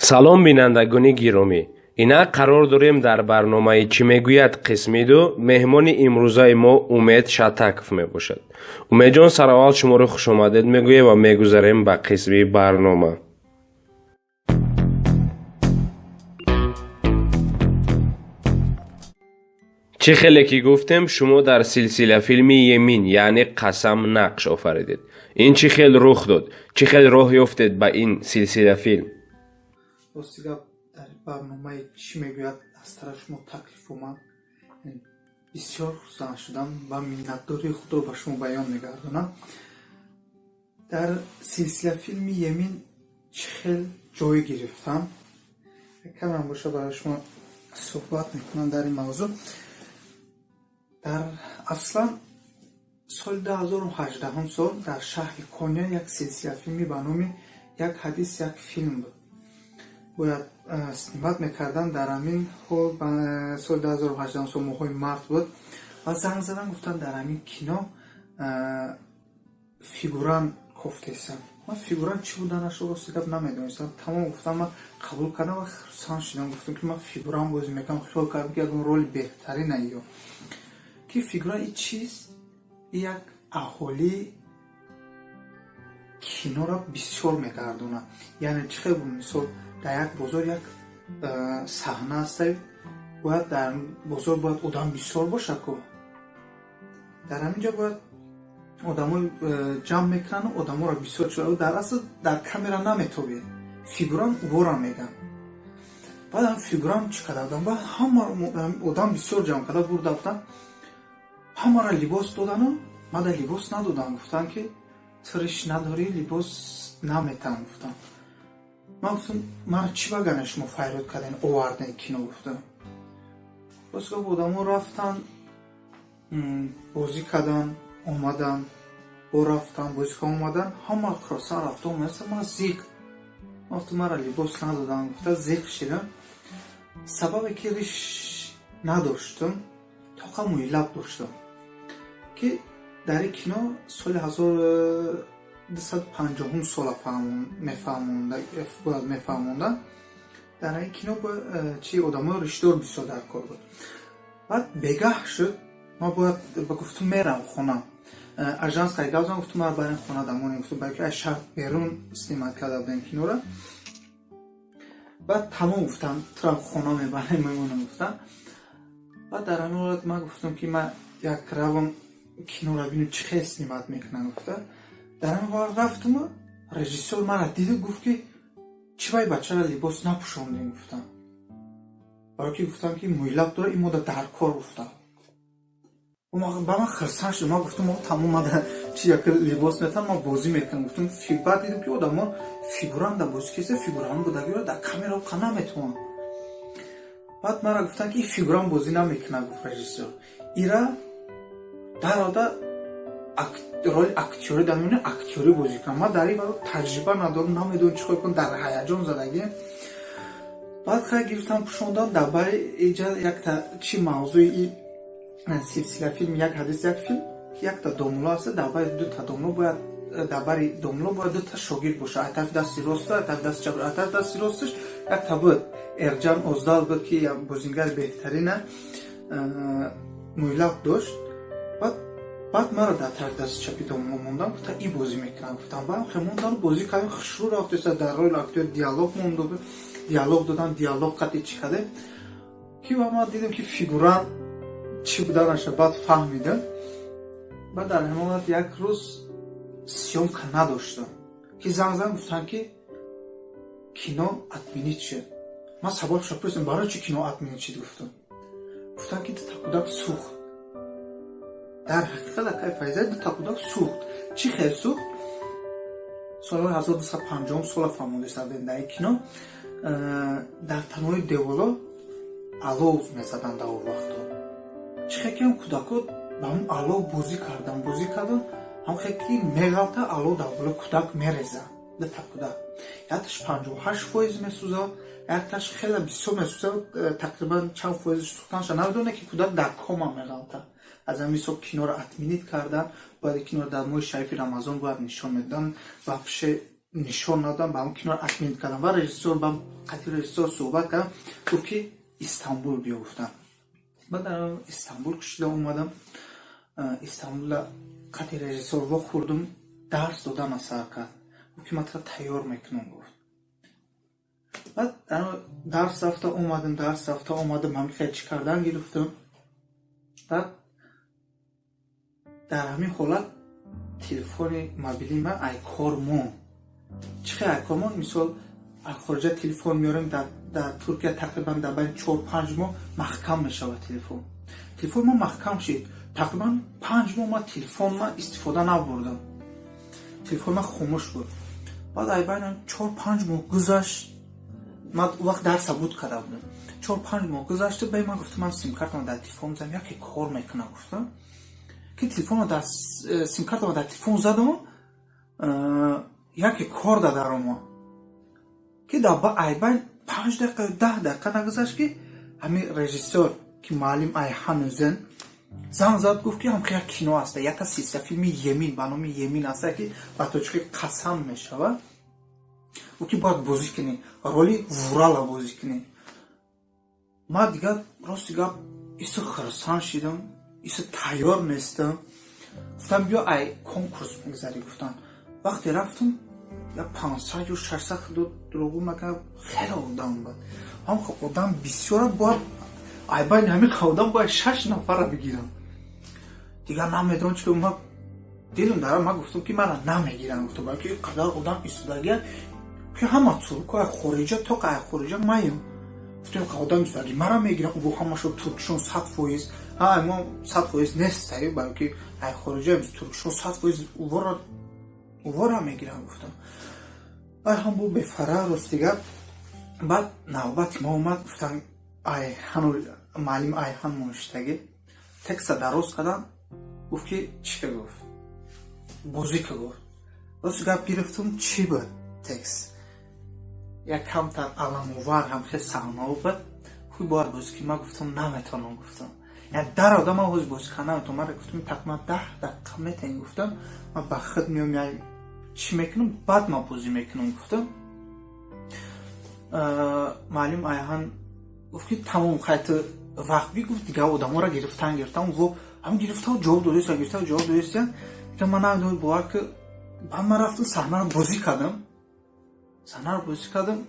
Салом, бинандагони гиромӣ! Инак қарор дорем дар барномаи «Чӣ мегӯяд» қисми ду. Меҳмони имрӯзаи мо Умед Шатаков мебошад. Умедҷон, сараввал шуморо хушомадед мегӯем ва мегузарем ба қисми барнома. Чӣ хеле ки гуфтем, шумо дар силсилафилми «Емин», яъне «Қасам» нақш офаридед. Ин чӣ хел рух дод? Чӣ хел роҳ ёфтед ба ин силсилафилм? Рости гап, дар барномаи «Чӣ мегӯяд» аз тарафи шумо таклиф омад, бисёр хурсанд шудам ва миннатдории худро ба шумо баён мегардонам. Дар силсилафилми «Емин» чӣ хел ҷой гирифтам, камам боша, барои шумо суҳбат мекунам дар ин мавзӯъ. Дар аслан соли 2018 сол дар шаҳри Коня як силсилафилме ба номи «Як ҳадис, як филм» буд, бояд снимать мекардан. Дар ҳамин ҳол соли 2018 сол, моҳҳои март буд ва занг задан, гуфтанд, дар ҳамин кино фигурант кофтесам. Ман фигурант чӣ буданашро, рости гап, намедонистам. Тамом, гуфтам, ман қабул кардам ва хурсанд шудам. Гуфтам, ки ман фигурант бозӣ мекунам. Хиёл кардам, ки ягон роли беҳтарина ё ки фигурант и чиз як аҳолии киноро бисёр мегардонад. Яъне чӣ хел? Мисол, дар як бозор як саҳна аста, бояд дар бозор бояд одам бисёр бошад ку. Дар ҳамин ҷо бояд одамо ҷамъ мекунану одаморо бисёр, дар асл дар камера наметобед, фигурант увора меган. Баъд ҳам фигурант чӣ карда будам? Баъд ҳама одам бисёр ҷамъ карда бурда будам, ҳамаро либос додану мада либос надодам. Гуфтанд, ки ту риш надорӣ, либос наметам, гуфтам. Ман гуфтам, маро чӣ багана шумо фарёд карден, оварден кино, гуфтам. Боз гуфт, одамо рафтан, бозӣ кардан омадан, бо рафтан, бозӣ кардан омадан, ҳама хурсанд рафта омадастам. Ман зиқ, ман гуфтам, маро либос надодам, гуфта, зиқ шидам. Сабабе ки риш надоштам, тоқа мӯйлаб доштам, ки дар ин кино соли 1250-ум сола мефаҳмонда, бояд мефаҳмонда. Дар ин кино чи одамои риштдор бисёр дар кор буд. Баъд бегаҳ шуд, ман бояд ба гуфтум, мерам хона. Ажанс қай гап зан, гуфтум, мара барем хона дамонем, гуфтум, балки аз шаҳр берун снимать карда будем киноро. Баъд тамом, гуфтам, тура хона мебарем, мемонам, гуфтам. Баъд дар ҳамин ҳолат ман гуфтам, ки ман як равам, киноро бинем, чӣ хел снимать мекунам, гуфта. Дар ҳамин ҳолат рафтуму режиссёр мара диду гуфт, ки чӣ вай бачаро либос напӯшондем, гуфтам. Баро ки гуфтам, ки мӯйлаб дора, ин мода дар кор, гуфтам. Ба ман хирсан шудам. Ман гуфтам, тамом, мада чи як либос метам, ман бозӣ мекунам, гуфтам. Баъд дидам, ки одамо фигурант да бозӣ кеса, фигурант будагиро дар камера қа наметавонам. Баъд мара гуфтанд, ки фигурант бозӣ намекунад, гуфт режиссёр. Ира дарода роли актёрӣ дар миёни актёрӣ бозӣ кунам. Ман дар ин вақт таҷриба надорам, намедонам чӣ кор кунам, дар ҳаяҷон задагӣ. Баъд хай гирифтам, пӯшондам. Дар бари иҷа якта чи мавзӯи силсила филм «Як ҳадис, як филм», якта домло аст. Дар бари дута домло бояд, дар бари домло бояд дута шогирд бошад, аз тарафи дасти роста, аз тарафи дасти чап. Аз тарафи дасти росташ якта буд, Эрҷан Оздал буд, ки бозингари беҳтарина, мӯйлаб дошт. Баъд маро дар тарафи дасти чапи домло мондам, гуфта, и бозӣ мекунам, гуфтам. Баъд хе мондану бозӣ кардем, хушрӯ рафтеса. Дар роли актёр диалог монду, диалог додам, диалог қати чӣ кардем, ки ва ман дидам, ки фигурант чӣ буданаша баъд фаҳмидам. Баъд дар ҳамон ҳолат як рӯз съёмка надоштам, ки занг зан, гуфтанд, ки кино отменить шуд. Ман сабабша пурсидам, барои чӣ кино отменить шуд, гуфтам. Гуфтанд, ки дута кӯдак сӯхт. Дар ҳақиқат, акай Файза, дута кӯдак сӯхт. Чӣ хел сӯхт? Солҳои 1250 сола фаҳмондиста будем. Дар ин кино дар танои деволо алов мезаданд дар он вақто. Чӣ хел ки ҳам кӯдако ба ҳамн алов бозӣ кардан, бозӣ кардан, ҳам хел ки меғалта, алов дар болои кӯдак мереза. Дута кӯдак, якташ 58% месӯзад, якташ хеле бисёр месӯзад, тақрибан чанд фоизаш сӯхтанша намедонад, ки кӯдак дар кома меғалта. Аз ҳамин ҳисоб киноро отменить кардан. Бояд киноро дар моҳи шарифи Рамазон бояд нишон медодан, вообще. Нишон надодам, ба ҳамн киноро отменить кардам ва режиссёр ба қатъи режиссёр суҳбат кардам, гуфт, ки Истанбул биё, гуфтам. Баъд Истанбул кушида омадам. Истанбула қатъи режиссёр вохӯрдум, дарс додана сар кард. Гуфт, ки ман туро тайёр мекунам, гуфт. Баъд дарс рафта омадам, дарс рафта омадам, ҳамин хел чӣ кардан гирифтам. Баъд дар ҳамин ҳолат телефони мобилии ман ай кор монд. Чӣ хел ай кор монд? Мисол, аз хориҷа телефон меорем, дар Туркия тақрибан дар байни 4-5 моҳ маҳкам мешавад телефон. Телефони мо маҳкам шид. Тақрибан 5 моҳ ман телефон ма истифода набурдам, телефони ман хомӯш буд. Баъд ай байни 4-5 моҳ гузашт, ман вақт дарса буд карда будам, 4-5 моҳ гузашта, баъд ман гуфтам, ман симкартама дар телефон зам, яке кор мекунам, гуфтам, ки телефонро дар симкартама дар телефон задаму яке кор да дарома, ки дар айбайн 5 дақиқа, 10 дақиқа нагузашт, ки ҳамин режиссёр, ки муаллим Айҳанӯзен, занг зад, гуфт, ки ҳамхел як кино аста, якта силсила филми Емин, ба номи Емин аста, ки ба тоҷикӣ қасам мешавад. Гуфт, ки бояд бозӣ кунӣ, роли Вурала бозӣ кунӣ. Ман дигар, рости гап, ису хурсанд шидам, ису тайёр нестам. Гуфтам, биё, ай конкурс мегзарӣ, гуфтам. Вақте рафтам, я 500 ё 600, дурӯғу накунам, хеле одам буд. Ҳам одам бисёра, бояд ай байни ҳамин одам бояд шаш нафарра бигирам. Дигар намедонам чи ма дилам дара. Ман гуфтам, ки мара намегирам, гуфтам, ки қадар одам истодагия, ки ҳама турко ай хориҷа, то ай хориҷа маем. Гуфтем, одам истодаги, мара мегирам, ӯ ҳамашо туркшон 100%, мо 100% нестаи, баро ки ай хориҷа туркшон 100% увора мегирам, гуфтам. Ай ҳам бу бефара, рости гап. Баъд навбати ма омад, гуфтам, айҳану муаллим Айҳан моништагӣ текста дароз кардам, гуфт, ки чӣ ка, гуфт, бозӣ ка, гуфт. Рости гап, гирифтум, чӣ буд текст, як камтар аламовар ҳам хел саҳнао буд, хуй бояд бозӣ ки. Ман гуфтам, наметавонам, гуфтам, яъне дар одам ман ҳозир бозӣ карда наметавонам. Мара, гуфтам, тақрибан 10 дақиқа метавон, гуфтам, ман ба худ меом, як чӣ мекунам, баъд ман бозӣ мекунам, гуфтам. Муаллим Айҳан гуфт, ки тамом, хай, ту вақт бигуфт. Дигар одаморо гирифтан гирифтан, во ҳам гирифтау ҷавоб додеста, гирифтау ҷавоб додеста. Дигар ман намедонам, бовар ки. Баъд ман рафтам, саҳнаро бозӣ кардам, саҳнаро бозӣ кардам.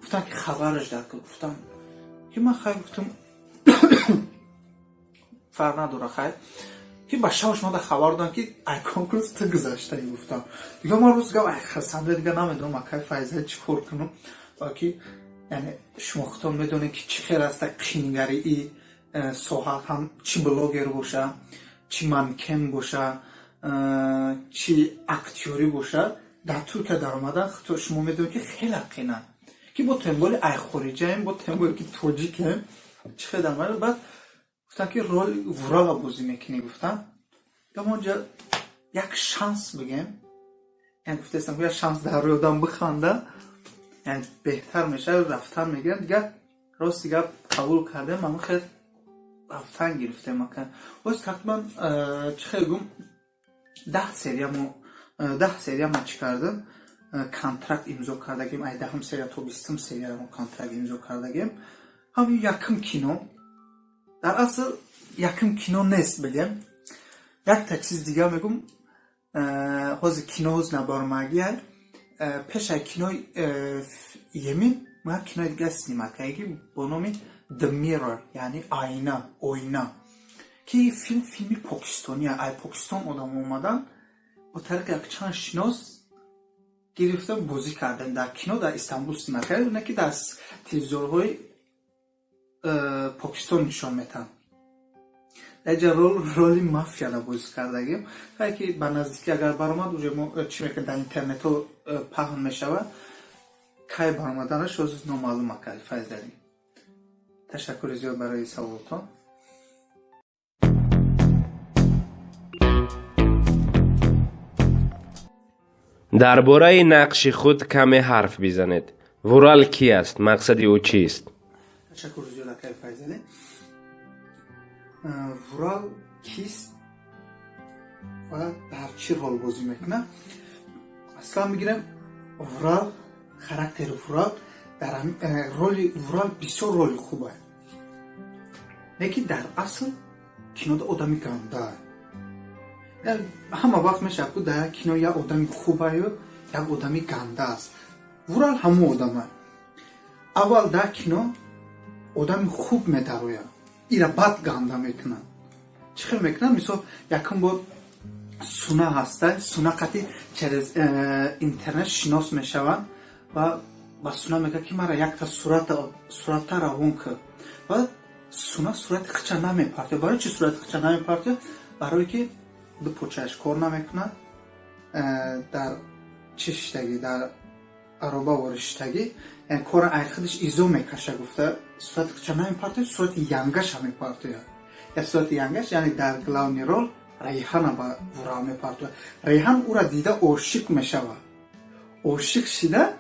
Гуфтам, ки хабараш дар ку, гуфтам, ки ман хай, гуфтам, фарқ надора, хай, ки ба шабаш мада хабар додам, ки ай конкурс ту гузаштаи, гуфтам. Дигар ман рӯз гап ай хурсанда, дигар намедонам, акай Файза, чӣ кор кунам, ки яъне шумо худтон медонед, ки чӣ хел аста қиингарии соҳа, ҳам чӣ блогер боша, чӣ манкен боша, чӣ актёрӣ боша, дар Туркия даромадан, шумо медонед, ки хеле қина, ки бо тем более ай хориҷаем, бо тем более ки тоҷикем, чӣ хел даромада. Баъд гуфтам, ки роли Вурала бозӣ мекунӣ, гуфтам. Дамонҷа як шанс бигем, яъне гуфтаистам, як шанс дар рӯи одам биханда, яъне беҳтар мешавад, рафтан мегирам. Дигар, рости гап, қабул кардем, ҳамин хел рафтан гирифтем, ака. Боз тақрибан, чӣ хел гум, 10 серия мо, 10 серия ма чӣ кардам, контракт имзо кардагим. Ай даҳум серия то 20-ум серия мо контракт имзо кардагим. Ҳамин якум кино, дар асл якум кино нест, бигем. Якта чиз дига мегум, ҳозир кино ҳоз набаромагия. Пешаи кинои Емин мо як кинои дига снимать кардагӣ бо номи The Mirror, яъне айна, оина, ки филм филми покистония. Ай Покистон одам омадан, бо тариқи якчанд шинос гирифта бозӣ кардем дар кино, дар Истанбул снимать кардем, не ки дар телевизорҳои Покистон нишон метаҳанд. Даҷа роли мафияро бозӣ кардагим, ки ба наздикӣ агар баромад, уже мо чӣ мекунем, дар интернетҳо паҳн мешавад. Кай баромаданаш ҳозир номаълум, ака Файзалӣ. Ташаккури зиёд барои саволтон. Дар бораи нақши худ каме ҳарф бизанед. Вурал кӣ аст, мақсади ӯ чист? Ташаккури зиёд, акаи Файзалӣ. Вурал кист ва дар чӣ рол бозӣ мекунад? Аслан бигирем. Вурал, характери Вурал дар роли Вурал бисёр роли хубе, лекин дар асл кинода одами ганда. Ҳама вақт мешавад, ку дар як кино як одами хубаю, як одами ганда аст. Вурал ҳамон одама. Аввал дар кино одами хуб медарояд, ира баъд ганда мекунад. Чӣ хел мекунад? Мисол, якум бор Суна ҳаста, Суна қати через интернет шинос мешаванд ва ба Суна мегӯяд, ки мара якта сурата равон кар. Ва Суна сурати хича намепартояд. Барои чи сурати хича намепартояд? Барое ки ду почааш кор намекунад, дар чӣ шиштагӣ, дар ароба воришиштагӣ, кора ай худаш изо мекаша гуфта, сурати хича намепартояд, сурати янгаша мепартояд. Я сурати янгаш, яъне дар главный роль Райҳана ба Вурал мепартояд. Райҳан ӯра дида ошиқ мешавад. Ошиқ шида,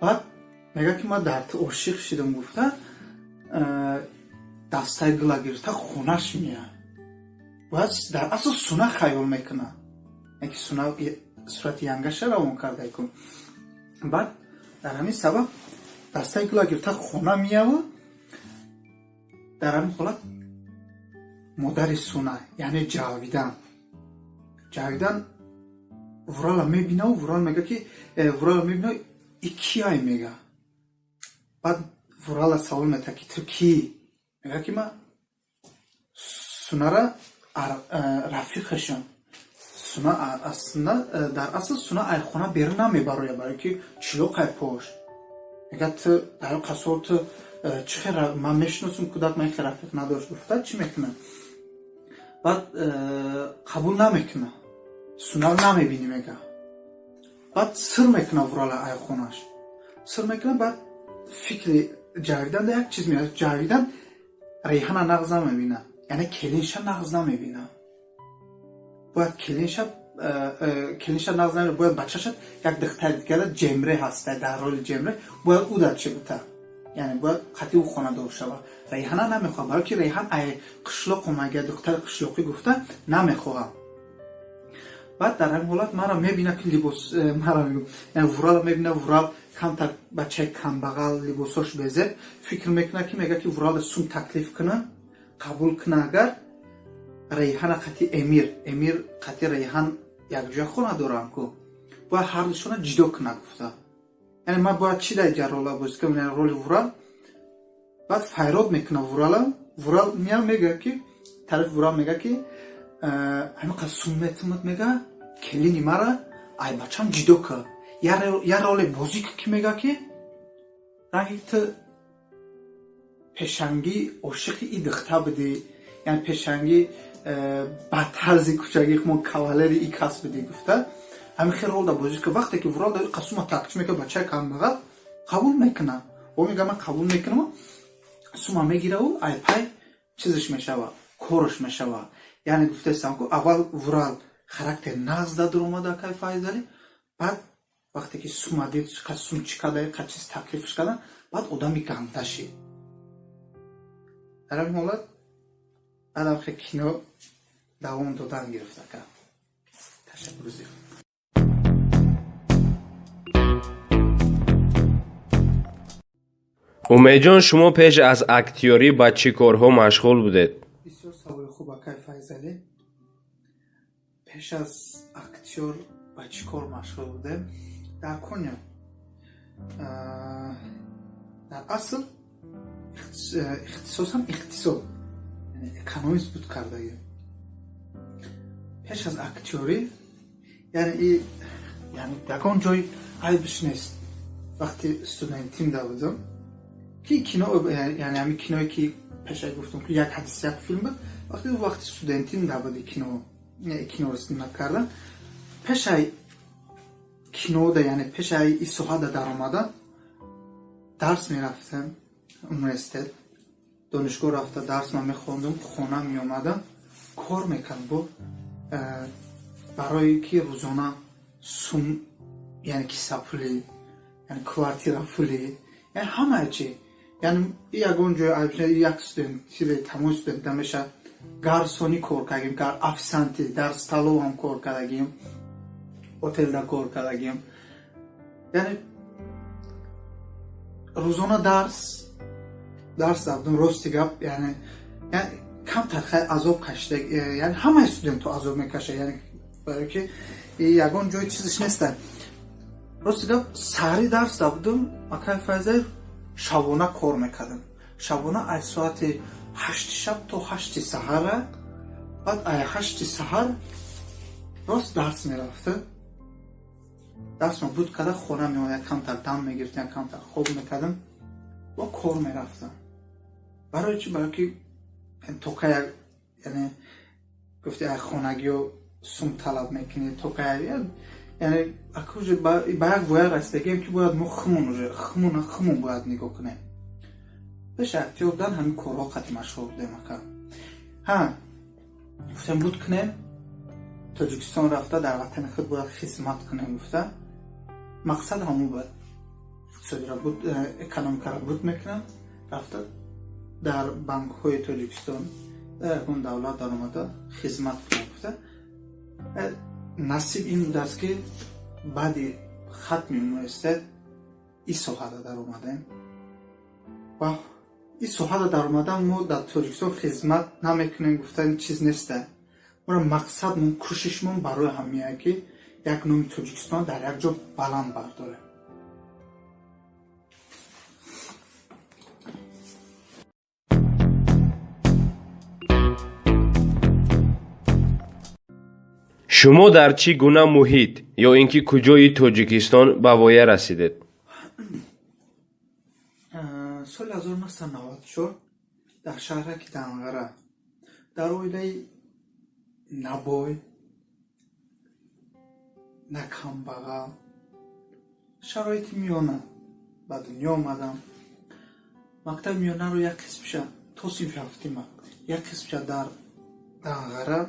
баъд мегӯяд, ки ман дар ту ошиқ шидам гуфта, дастаи гула гирифта хонаш меяд. Бояд дар асл Суна хаёл мекунад, ки Суна сурати янгаша равон карда ку. Баъд дар ҳамин сабаб дастаи гула гирифта хона меявад. Дар ҳамин ҳолат модари Суна, яъне Ҷавидан Вурала мебинаву Вурал мега, ки Вурала мебина, и кияй мега. Баъд Вурала савол метаҳад, ки ту кӣ? Мега, ки ман Сунара рафиқашам. Суна асланда, дар асл Суна ай хона берун намебарояд, барое ки чилоқай пош. Мега, ту дар қасор ту чӣ хел ман мешиносум, кӯдак ман хел рафиқ надошт гуфта, чӣ мекунад? Баъд қабул намекунад, Сунаро намебинӣ мега. Баъд сир мекунад Вурала, айхонаш сир мекунад. Баъд фикри Ҷавидан як чиз меяд. Ҷавидан Рейҳана нағз намебинад, яъне келинша нағз намебинад. Бояд келинша нағз намебинад, бояд бачаша як духтари дигара, Ҷемре ҳаста, дар роли Ҷемре, бояд ӯ дар чӣ бута, яъне бояд қатъи ӯ хонадор шавад. Рейҳана намехоҳад, барое ки Рейҳан ай қишлоқ омага, духтари қишлоқӣ гуфта намехоҳад. Баъд дар ҳамин ҳолат мара мебина, ки либос мара, Вурала мебина. Вурал камтар бачаи камбағал, либосош безеб. Фикр мекунад, ки мега, ки Вурала сум таклиф куна, қабул куна, агар Рейҳана қатъи Эмир қатъи Рейҳан якҷоя хона дорам ку, бояд ҳардушона ҷидо кунад гуфта. Яъне ман бояд чӣ дар ҷа рола бозӣ кунам, роли Вурал. Баъд файрод мекуна Вурала. Вурал мея, мега, ки тарафи Вурал мега, ки ҳамин қадр сум метумад, мега, келини мара ай бачам ҷидо кар, я роле бозӣ ки, мега, ки ранги ту пешангӣ ошиқи и духта будӣ, яъне пешангӣ ба тарзи кӯчагӣ мо кавалери и кас будӣ гуфта, ҳамин хел ролда бозӣ кар. Вақте ки Вурал қасума таклиф мекунад, бачаи камбағал қабул мекунад. О, мега, ман қабул мекунам. Сума мегираву ай пай чизаш мешава, кораш мешава. Яъне гуфтаистам ку, аввал Вурал характер нағз даромада, кай Файзалӣ. Баъд вақте ки сума дид, сум чӣ карда, қа чиз таклифш кардан, баъд одами ганда шид. Дар ҳамин ҳолат баъдам хе кино давом додан гирифта кард. Ташаккур зиёд. Умедҷон, шумо пеш аз актёрӣ ба чӣ корҳо машғул будед? Бисёр саволи хуб, акай Файзалӣ. Пеш аз актёр ба чӣ кор машғул будем? Дар Коня, дар асл ихтисосам иқтисод, экономист буд кардагим пеш аз актёрӣ. Яъне яъне ягон ҷой айбиш нест. Вақти студентимда будам, ки кино, яъне ҳамин киное ки пеша гуфтам, ки «Як ҳадис, як филм» буд, вақти студентимда буди киноро снимать кардан. Пешаи кинода, яъне пешаи и соҳада даромадан, дарс мерафтем, университет, донишгоҳ рафта дарс ман мехондум, хона меомадам, кор мекардам бо барое ки рӯзона сум, яъне кисапулӣ, яъне квартира пулӣ, яъне ҳамаи чи. Яъне ягон ҷой як студент, тамоми студент намеша. Гарсонӣ кор кардагим, официантӣ, дар столовая м кор кардагим, отелда кор кардагим. Яъне рӯзона дарс дадум. Рости гап, яъне камтар хай азоб кашида, яъне ҳамаи студентҳо азоб мекашад, яъне барое ки ягон ҷои чизиш неста. Рости гап, саҳарӣ дарс дабудум, акай Файзаев, шабона кор мекардам. Шабона аз соати 8-и шаб то 8-и саҳара, баъд ай 8-и саҳар рост дарс мерафтам. Дарсмо буд карда, хона меомад, як камтар дам мегирифтам, як камтар хоб мекардам ва кор мерафтам. Барои чӣ? Барое ки тока як, яъне гуфти, ай хонагиё сум талаб мекунӣ, тока, яъне акуже ба як воя расидагием, ки бояд мо хумон уже хумона хумон бояд нигоҳ кунем. Пеши актёр будан ҳамин корҳо қати машғул будем, ака. Ҳа, гуфтем, буд кунем, Тоҷикистон рафта, дар ватани худ бояд хизмат кунем гуфта. Мақсад ҳамон буд: иқтисодиро буд, экономикаро буд мекунам, рафта дар банкҳои Тоҷикистон, дар ягон давлат даромада хизмат кунам гуфта. Насиб ин будааст, ки баъди хатми университет ин соҳада даромадем ва ин соҳада даромадан мо дар Тоҷикистон хизмат намекунем гуфтани чиз неста. Моро мақсадмон, кӯшишмон барои ҳамия, ки як номи Тоҷикистон дар як ҷо баланд бардорем. Шумо дар чӣ гуна муҳит ё ин ки куҷои Тоҷикистон ба воя расидед? Соли 1994 дар шаҳраки Данғара, дар оилаи набой, на камбағал, шароити миёна ба дунё омадам. Мактаби миёнаро як қисмша то синфи ҳафтима, як қисмша дар Данғара,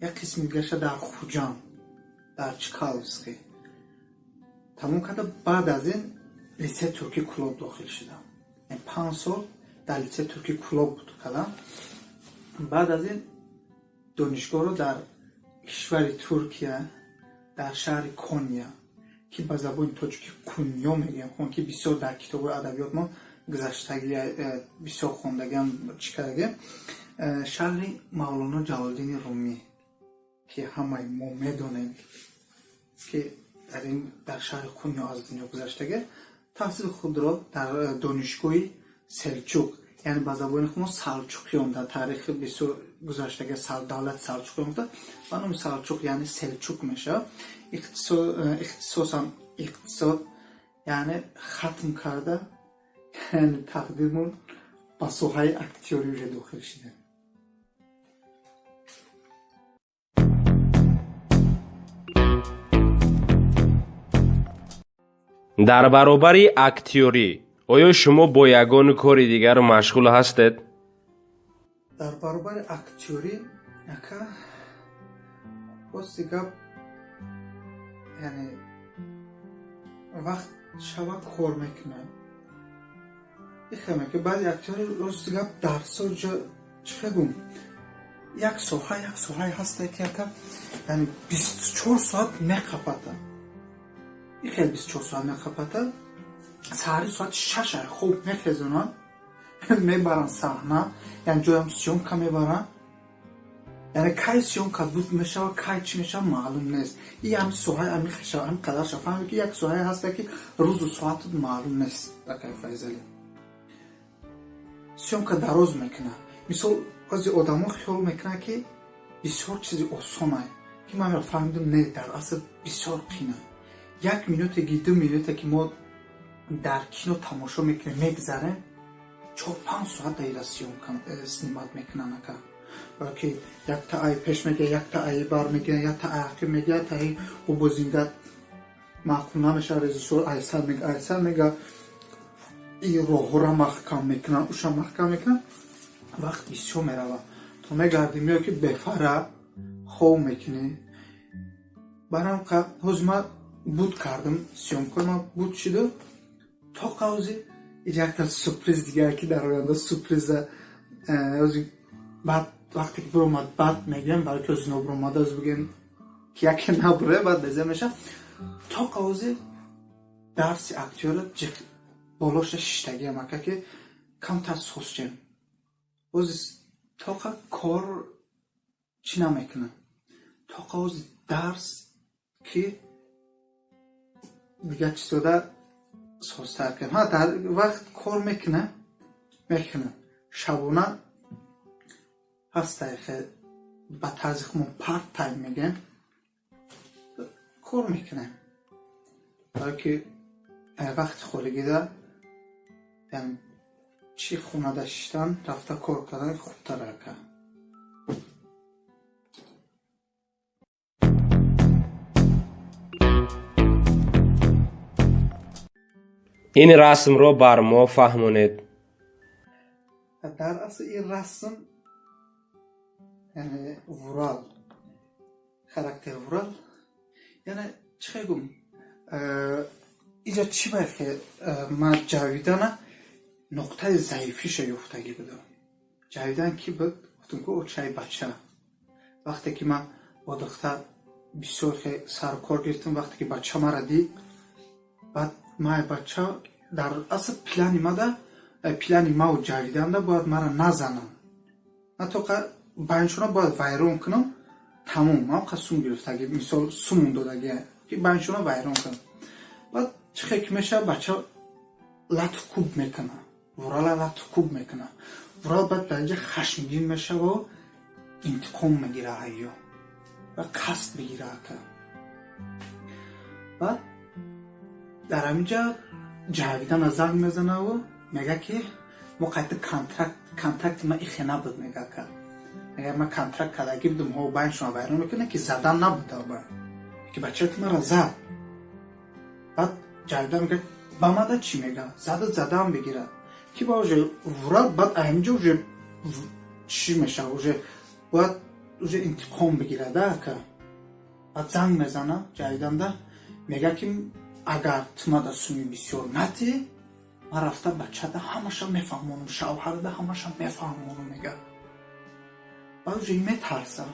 як қисми дигарша дар Хуҷанд, дар Чкаловский тамом карда. Баъд аз ин литсеи туркӣ Кӯлоб дохил шудам. 5 сол дар литсеи туркӣ Кӯлоб буд кардам. Баъд аз ин донишгоҳро дар кишвари Туркия, дар шаҳри Кония, ки ба забони тоҷикӣ Кунё мегӯем, ки бисёр дар китобҳои адабиёт мо гузаштагӣ, бисёр хондагиам, чӣ кардагиам, шаҳри Мавлоно Ҷалолиддини Румӣ, ки ҳамаи мо медонем, ки дар шаҳри Кунё аз дунё гузаштага, таҳсили худро дар донишгоҳи Селчуқ, яъне ба забони хумо Салчуқиён, дар таърихи бисёр гузаштага давлати Салчуқиён буда, ба номи Салчуқ, яъне Селчуқ мешавад, ихтисосам иқтисод, яъне хатм карда, яъне тақдирмон ба соҳаи актёрӣ уже дохил шудем. Дар баробари актёрӣ оё шумо бо ягон кори дигар машғул ҳастед? Дар баробари актёрӣ, ака, рости гап, яъне вақт шава кор мекунам. Ихаме ки баъди актёрӣ, рости гап, дарсо ҷо чӣ гум, як соҳае ҳаста, ки, ака, яъне 24 соат меқапата, и хел 24 соат меқапата. Саҳари соати 6 хоб мехезонанд, мебаранд саҳна, яъне ҷоям съёмка мебаранд. Яъне кай съёмка буд мешава, кай чӣ мешава, маълум нест. И ҳами соҳаи ами ами қадар ша фаҳмед, ки як соҳае ҳаста, ки рӯзу соатат маълум нест. Акай Файзалӣ, съёмка дароз мекунад. Мисол, баъзе одамо хиёл мекунанд, ки бисёр чизи осонае, ки ман фаҳмидам, не, дар асл бисёр қина. Як минуте, 2 минуте, ки мо дар кино тамошо мекунем, мегзарем, 4-5 соат даира съёмка снимать мекунанд, ака. Ки якта ай пеш мегирад, якта ай бар мегирад, якта ай ақиб мегирад, та бо бозингар маъқул намешавад, режиссёр айсар мега, айсар мега, и роҳҳоро маҳкам мекунанд, уша маҳкам мекунанд, вақт бисёр меравад. То мегардӣ, меояд, ки бефара хоб мекунӣ. Барам ҳозир ман буд кардам, съёмкаи ман буд шуду. То қавзи якта сюрприз дигар, ки дар оянда сюрприза ҳозир баъд вақте ки биромад, баъд мегӯям, барои ки ҳозир нобиромада, ҳозир бигӯем, ки яке набуре, баъд беза меша. То қавзи Дарси актёра ҷиқ болоша шиштагиам, ака, ки камтар созчем. Бози тоқа кор чӣ намекунам, тоқа ози дарс ки дигар чизода созтар кунам. Ҳа, дар вақт кор мекунам, шабона ҳастай, ба тарзи худмон part time мегӯем, кор мекунем, барое ки вақти холигида чӣ хонада шиштан, рафта кор кардан хубтар, ака. Ин расмро бар мо фаҳмонед. Дар асл ин расм, яъне Вурал, характер Вурал, яъне чӣ хел гум, инҷа чӣ бояд ки ман Ҷавидана нуқтаи заифиша ёфтагӣ будам. Ҷавидан кӣ буд? Гуфтам ку, очаи бача. Вақте ки ман бо духтар бисёр сару кор гирифтам, вақте ки бача мара дид, баъд май бача дар асл плани мада, плани маву Ҷавиданда бояд мара назанам, на тоқа байншона бояд вайрон кунам, тамом. Ман сум гирифтагӣ, мисол, сумун додагӣ, ки байншона вайрон кунам. Баъд чӣ хел ки мешавад, бача лату куб мекунад, Вурала лату куб мекунад. Вурал баъд дар инҷа хашмгин мешаву интиқом мегира айё ва қасд мегира, ака. Баъд дар ҳаминҷа Ҷавидана занг мезанаву мега, ки мо қайта контракти ма ихе набуд, мега, ака. Мега, ман контракт кардагӣ будум, ҳо, байншона вайрон мекунад, ки задан набуд, ки бачаи мара зад. Баъд Ҷавидан мега, ба мада чӣ, мега, зада задаам бигирад, ки ба уже Вурал баъд ҳаминҷа уже чӣ мешава, уже бояд уже интиқом бигирада, ака. Баъд занг мезана Ҷавиданда, мега, ки агар ту мада суми бисёр натӣ, ман рафта бачада ҳамаша мефаҳмонам, шавҳарада ҳамаша мефаҳмонам, мега. Баъд уже метарса,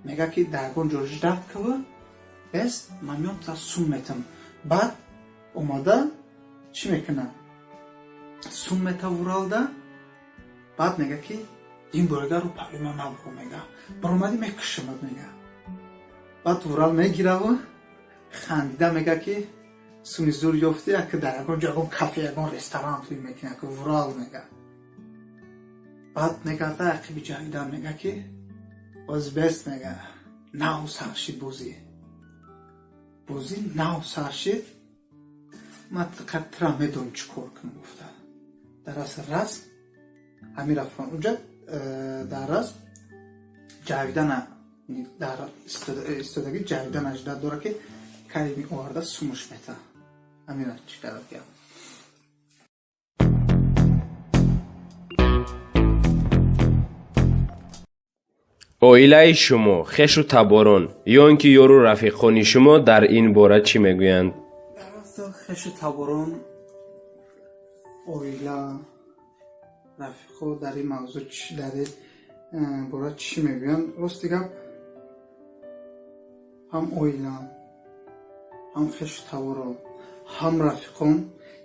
мега, ки дар ягон ҷо ждать кава бест, ман меом, та сум метам. Баъд омада чӣ мекунад? Сум мета Вуралда. Баъд мега, ки ин борега рӯ паҳлӯи ман набуро, мега, баромадӣ, мекушамад, мега. Баъд Вурал мегираву хандида мега, ки суми зур ёфтӣ, ака, дар ягон ҷо, ягон кафе, ягон ресторан тӯй мекунӣ, ака, Вурал мега. Баъд мегарда ақиби Ҷавидан, мега, ки боз бест, мега, нав сар шид бозӣ, бозӣ нав сар шид, ман тира медонам чӣ кор кунам, гуфта. Дар асл расм ҳамин рафтан унҷа дар расм Ҷавидана дар истодагӣ, Ҷавидана ждать дора, ки кай оварда сумуш мета. Ҳамина чӣ кард гап. Оилаи шумо, хешу таборон ё ин ки ёру рафиқони шумо дар ин бора чӣ мегӯянд? Дар асл хешу таборон, оила, рафиқо дар ин мавзӯъ, дар ин бора чӣ мегӯянд? Рости гап, ҳам оила, ҳам хешу таборон, ҳам рафиқон,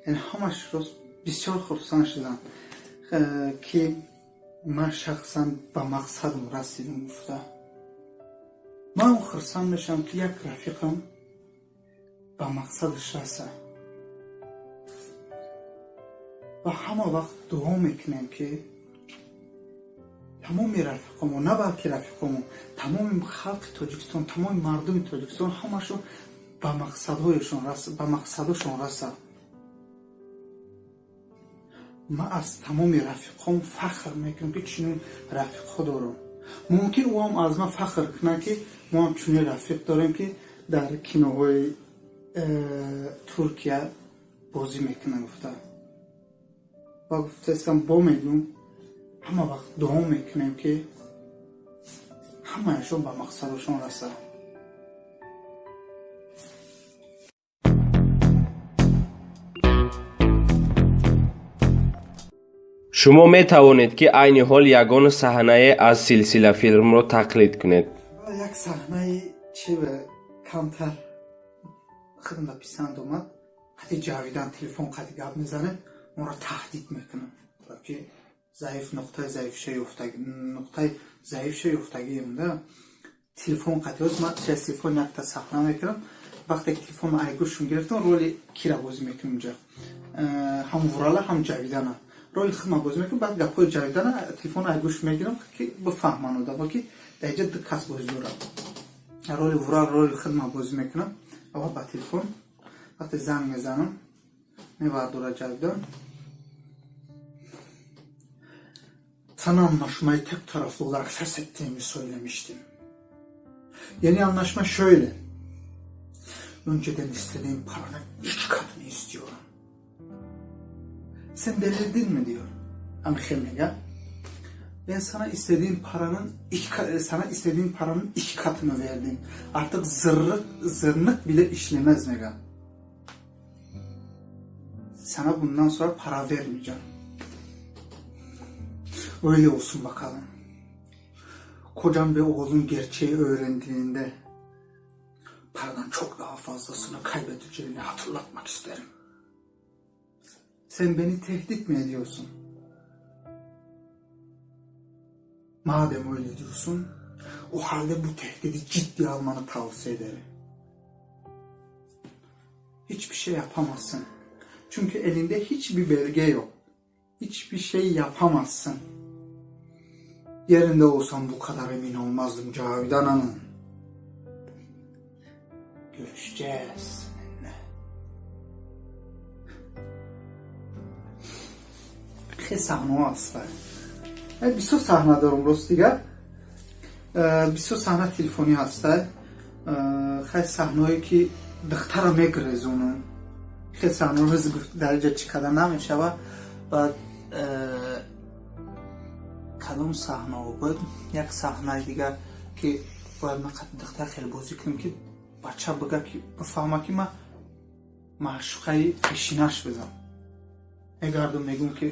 яъне ҳамаш рост бисёр хурсанд шуданд, ки ман шахсан ба мақсадам расидам, гуфта. Ман хурсанд мешавам, ки як рафиқам ба мақсадаш раса, ва ҳама вақт дуо мекунем, ки тамоми рафиқомо, на балки рафиқомо, тамоми халқи Тоҷикистон, тамоми мардуми Тоҷикистон ҳамашон ба мақсадҳояшон, ба мақсадошон расад. Ман аз тамоми рафиқом фахр мекунам, ки чунин рафиқҳо дорам. Мумкин ӯам аз ман фахр кунад, ки мо ҳам чунин рафиқ дорем, ки дар киноҳои Туркия бозӣ мекунад, гуфта. Ва гуфтаистам, бо мегӯм, ҳама вақт дуо мекунем, ки ҳамаашон ба мақсадашон расад. Шумо метавонед, ки айни ҳол ягон саҳнае аз силсилафилмро тақлид кунед. Як саҳнаи чи камтар. Худам да писанд омад. Қати Ҷавидан телефон қати гап мезанем, моро таҳдид мекунам, ки заиф, нуқтаи заифша ёфтаги, нуқтаи заифша ёфтагием да. Телефон қати ҳоз ман через телефон якта саҳна мекунам. Вақте ки телефон ай гӯшум гирифтам, роли кира бозӣ мекунам инҷа, ҳам Вурала, ҳам Ҷавидана роли худма бозӣ мекунам. Баъд гапҳои Ҷавидана телефон ай гӯш мегирам, ки бифаҳман одамо, ки дар инҷа ду кас бозӣ дорад. Роли Вурал, роли худма бозӣ мекунам. Аввал ба телефон вақте занг мезанам, мевардора Ҷавидан. Sana anlaşmayı tek taraflı olarak feshettiğimi söylemiştim. Yeni anlaşma şöyle. Önceden istediğim paranın iki katını istiyorum. Sen delirdin mi diyor. Amxemega. Ben sana istediğim paranın iki katını verdim. Artık zırrık, zırnık bile işlemez mega. Sana bundan sonra para vermeyeceğim. Öyle olsun bakalım. Kocam ve oğlun gerçeği öğrendiğinde paradan çok daha fazlasını kaybedeceğini hatırlatmak isterim. Sen beni tehdit mi ediyorsun? Madem öyle diyorsun, o halde bu tehdidi ciddiye almanı tavsiye ederim. Hiçbir şey yapamazsın. Çünkü elinde hiçbir belge yok. Hiçbir şey yapamazsın. Yerinde olsam bu kadar emin olmazdım Cavidan Hanım. Görüşeceğiz seninle. Хеле саҳнаҳо ҳастанд. Бисёр саҳна дорам, рост дигар. Бисёр саҳна телефонӣ ҳастад. Хеле саҳнаҳое ки духтара мегрезонам. Хеле саҳнаҳо гуфт дар инҷа чӣ карда намешавад. Баъд кадом саҳнаҳо буд? Як саҳнаи дигар, ки бояд ман қати духтар хеле бозӣ кунам, ки бача бигӯяд, ки бифаҳма, ки ман маъшуқаи пешинаш будам. Мегардум, мегӯм, ки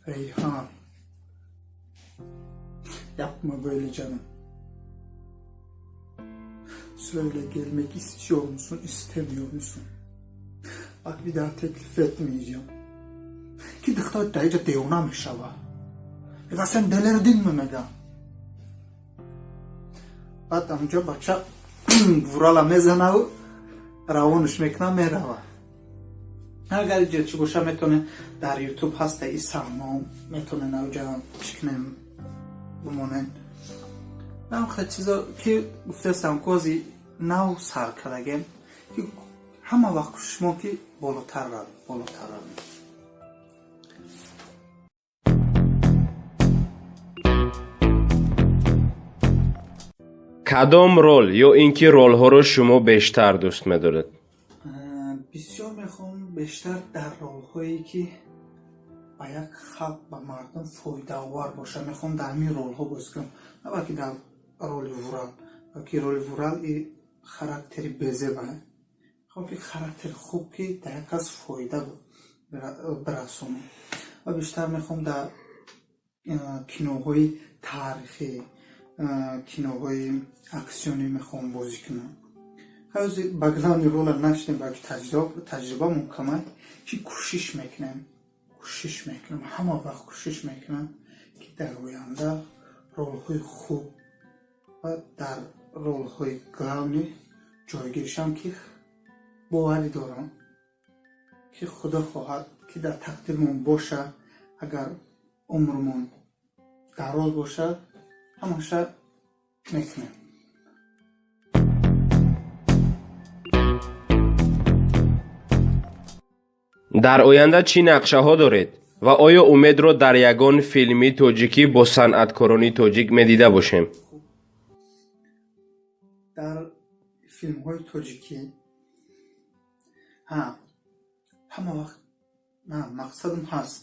Reyhan, yapma böyle canım. Söyle, gelmek istiyor musun, istemiyor musun? Bak, bir daha teklif etmeyeceğim. Ки духтар дар инҷа девона мешава. Мега: сен delirdin mi, мега. Баъд ҳамҷо бача Вурала мезанаву равонаш мекунам, мерава. Агар иҷа чӣ боша, метавонем, дар Ютуб ҳаста и саҳно, метавонем авҷа чӣ кунем, бимонем. Ам хел чизо ки гуфтастам, кози нав сар кардагем, ки ҳама вақт кӯшишмо, ки болотар равем, болотар равем. Кадом рол ё ин ки ролҳоро шумо бештар дӯст медоред? Бисёр мехоҳам бештар дар ролҳое, ки ба як халқ, ба мардум фоидаовар бошад. Мехоҳам дар ҳамин ролҳо бозӣ кунам, на балки дар роли Вурал, балки роли Вурал и характери безеба. Мехоҳам, ки характери хуб, ки дар як кас фоида бирасонам. Ва бештар мехоҳам дар киноҳои таърихӣ, киноҳои аксионӣ мехоҳам бозӣ кунам. Ҳози ба главный рола нашудем, балки таҷрибамон камай, ки кӯшиш мекунем, кӯшиш мекунам, ҳама вақт кӯшиш мекунам, ки дар оянда ролҳои хуб ва дар ролҳои главный ҷойгир шавам, ки боварӣ дорам, ки Худо хоҳад, ки дар тақдирмон боша, агар умрмон дароз бошад, ҳамаша мекунем. Дар оянда чӣ нақшаҳо доред ва оё Умедро дар ягон филми тоҷикӣ бо санъаткорони тоҷик медида бошем? Дар филмҳои тоҷикӣ, ҳа, ҳама вақт мақсадам ҳаст,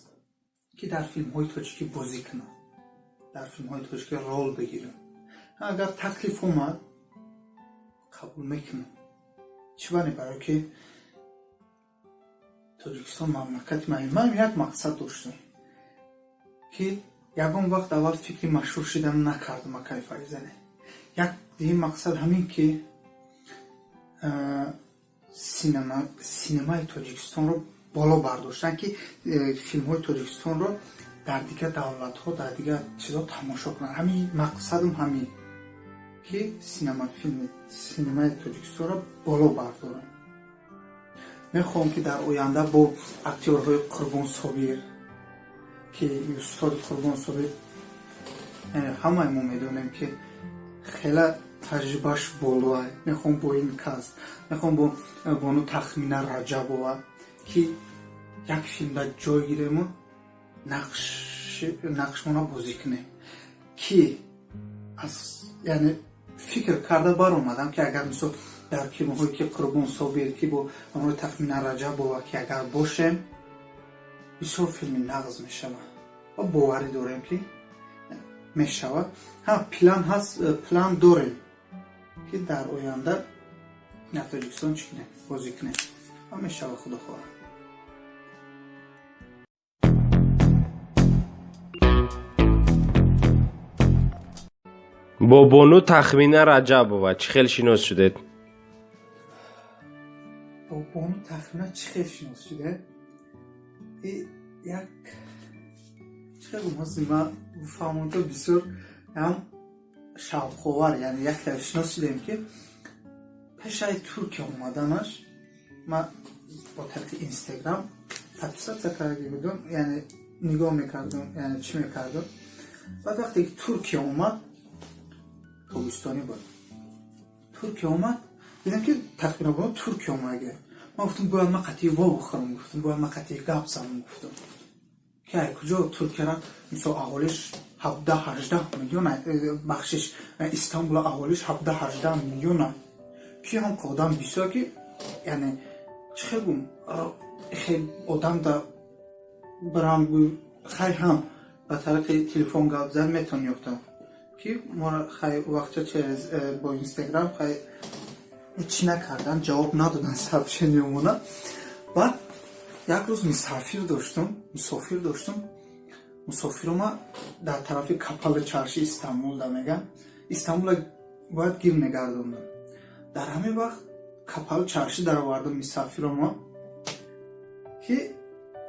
ки дар филмҳои тоҷикӣ бозӣ кунам, дар филмҳои тоҷикӣ рол бигирам. Агар таклиф омад, қабул мекунам. Чӣ бане? Барое ки Тоҷикистон мамлакати ман. Ман як мақсад доштам, ки ягон вақт аввал фикри машҳур шидан накардам, акай Файзане. Як дигин мақсад ҳамин, ки Синемаи Тоҷикистонро боло бардоштан, ки филмҳои Тоҷикистонро дар дигар давлатҳо, дар дигар чизҳо тамошо кунанд. Ҳамин мақсадам ҳамин, ки синемаи Тоҷикистонро боло бардорам. Мехоҳам, ки дар оянда бо актёрҳои Қурбон Собир, ки устоди Қурбон Собир, ҳамаи мо медонем, ки хела таҷрибааш болоа. Мехоҳам бо ин кас, мехоҳам бо бону Тахмина Раҷабова, ки як филмда ҷой гирему нақшмона бозӣ кунем, ки яъне фикр карда баромадам, ки агар, мисол, дар киноҳое, ки Қурбон Собир, ки бо ҳамроҳи Тахмина Раҷабова, ки агар бошем, бисёр филми нағз мешавад ва боварӣ дорем, ки мешавад. Ҳа, план ҳаст, план дорем, ки дар оянда дар Тоҷикистон чӣ кунем, бозӣ кунем ва мешавад, худо хоҳад. Бо бону Тахмина Раҷабова чӣ хел шинос шудед? Бо бону Тахмина чӣ хел шинос шудем? Як чӣ хел гум, ман фаҳмонто, бисёр ҳам шавқовар. Яъне як хел шинос шудем, ки пешаи Туркия омаданаш ман бо тариқи Инстаграм подписаться карда будам, яъне нигоҳ мекардам, яъне чӣ мекардам. Баъд вақте ки Туркия омад, тобистонӣ буд, Туркия омад, дидам, ки тахмина бону Туркия омага. Ман гуфтам, бояд ман қатъи во бихӯрам, гуфтам, бояд ман қатъи гап занам. Гуфтам, ки ай куҷо Туркияра, мисол, аҳолиш 17-18 миллион, бахшиш, Истанбула аҳолиш 17-18 миллиона, ки ҳам одам бисёр, ки яъне чӣ хел гум, хел одам да барам, хай, ҳам ба тариқи телефон гап зад метавон ёфтам, ки мора, хай, вақтча через бо Инстаграм, хай, чӣ накардан, ҷавоб надодан сообщениямона. Баъд як рӯз мусофир доштум. Мусофирома дар тарафи Капали Чарши Истанбул да меган, Истанбула бояд гир мегардондам. Дар ҳамин вақт Капали Чарши даровардам мусофирома, ки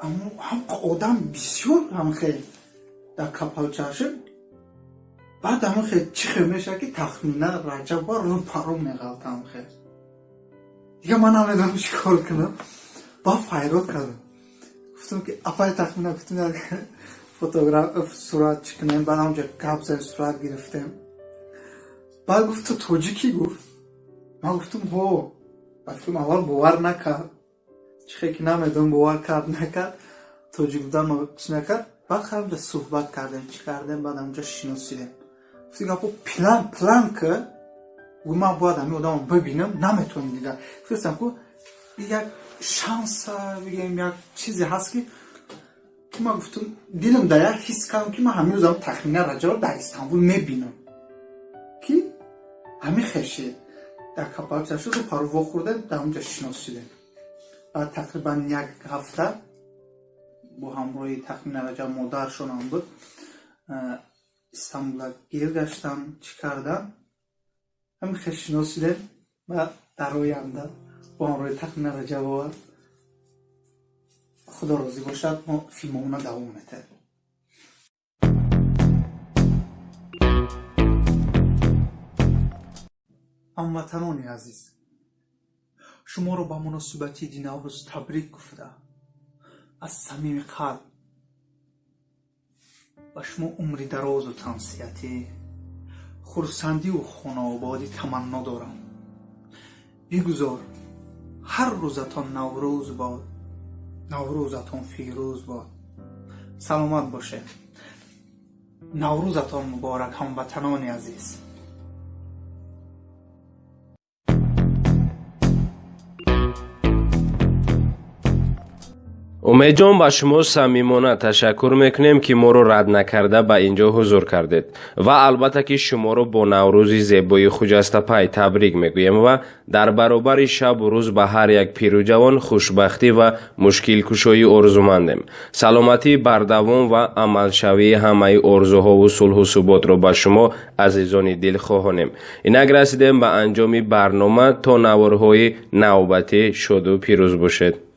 ҳам одам бисёр, ҳам хел дар Капали Чарши. Баъд ҳамин хел чӣ хел мешавад, ки Тахмина Раҷаба рӯпарӯ меғалтам. Хел дига ман намедонам чӣ кор кунам. Баъд файрод кардам, гуфтам, ки апай Тахмина, гуфтам, як фотограф, сурат чӣ кунем. Баъд ҳамҷа гап задем, сурат гирифтем. Баъд гуфт: «Ту тоҷикӣ?» Гуфт. Ман гуфтам: «Ҳо». Ба фикрам, аввал бовар накард, чӣ хел ки намедонам, бовар кард, накард, тоҷик будан чӣ накард. Баъд ҳамҷа суҳбат кардем, чӣ кардем, баъд ҳамҷа шиносидем. Гуфти гапо план ки гу ман бояд ҳамин одамро бибинам, наметавонем дида. Гуфтам, ку як шанса бигем, як чизе ҳаст, ки ман гуфтам, дилам дар як ҳис кардам, ки ман ҳамин рӯзам Тахмина Раҷабро дар Истанбул мебинам, ки ҳамин хешид. Дар Капали Чарши рӯпарӯ вохӯрдем, дар онҷа шинос шудем. Баъд тақрибан як ҳафта бо ҳамроҳи Тахмина Раҷаб, модаршонам буд, Истанбула гир гаштам, чӣ кардам, ҳамин хел шинос шудем. Ва дар оянда бо ҳамроҳи Тахмина Раҷабова, Худо розӣ бошад, мо филмомона давом метаҳем. Ҳамватанони азиз, шуморо ба муносибати иди Наврӯз табрик гуфта, аз самими қалб ба шумо умри дарозу тансиҳатӣ, хурсандиву хонаободӣ таманно дорам. Бигузор ҳар рӯзатон Наврӯз бод, Наврӯзатон фирӯз бод. Саломат бошед. Наврӯзатон муборак, ҳамватанони азиз. Умедҷон, ба шумо самимона ташаккур мекунем, ки моро рад накарда ба ин ҷо ҳузур кардед, ва албатта ки шуморо бо Наврӯзи зебои хуҷастапай табрик мегӯем ва дар баробари шабу рӯз ба ҳар як пиру ҷавон хушбахтӣ ва мушкилкушоӣ орзумандем. Саломатии бардавом ва амалшавии ҳамаи орзуҳову сулҳу суботро ба шумо, азизони дил, хоҳонем. Инак расидем ба анҷоми барнома. То наворҳои навбатӣ шоду пирӯз бошед.